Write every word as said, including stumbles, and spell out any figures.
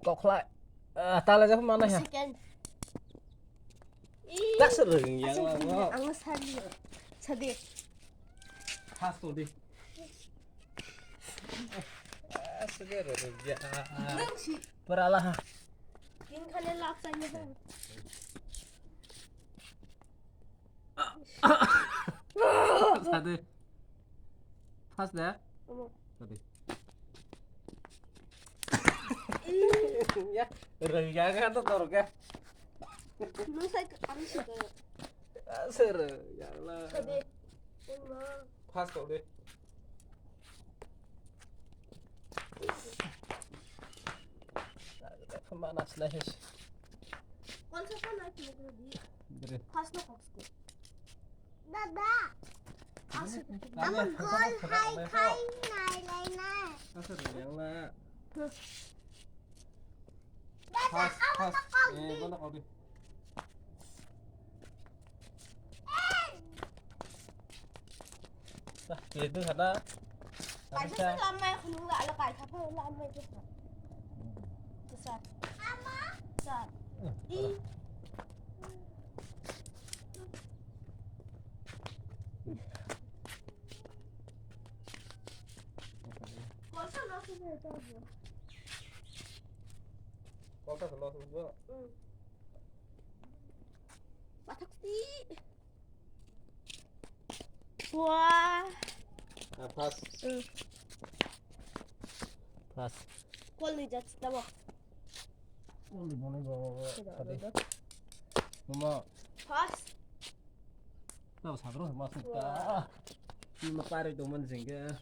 Kokhlai. Ah, tala jepha mana ya? Second. Ih, tak sereng ya, asal lah, gini, wah. Ang sadi. Sadi. Khas to di. Ah, segar ya. Nang si. Peralah. Kin khane lap sa ni. Sadi. Pas dah. Omo. Sadi. Ya, rega kan to dorga. Lu sai kami suka. Ser, ya Allah. Sadi. Omo. Pas kau deh. Mana sila hes. Kol sa kol na kilo kilo di. Dere. Pas na kok sko. Dada. Asik. Ama gol hai khai nai lai na. Asal yang na. Pas, pas. Eh, mana kau di? Dah, gitu kata. Kaisa khe lamai khunu la, ala kaisa khe lamai khe. Sir. Sir. I. Kolsa no sini ta bo. Kolsa no sini bo. Pathak ti. Wah. Ah, pas. Hmm. Pas. Kol ni jat tabo. Kol ni boni bo. Sida, sadi. Sida. Mama. Pas. Tabo sadro mas ta. Wah. Ni ma pare do man jengga.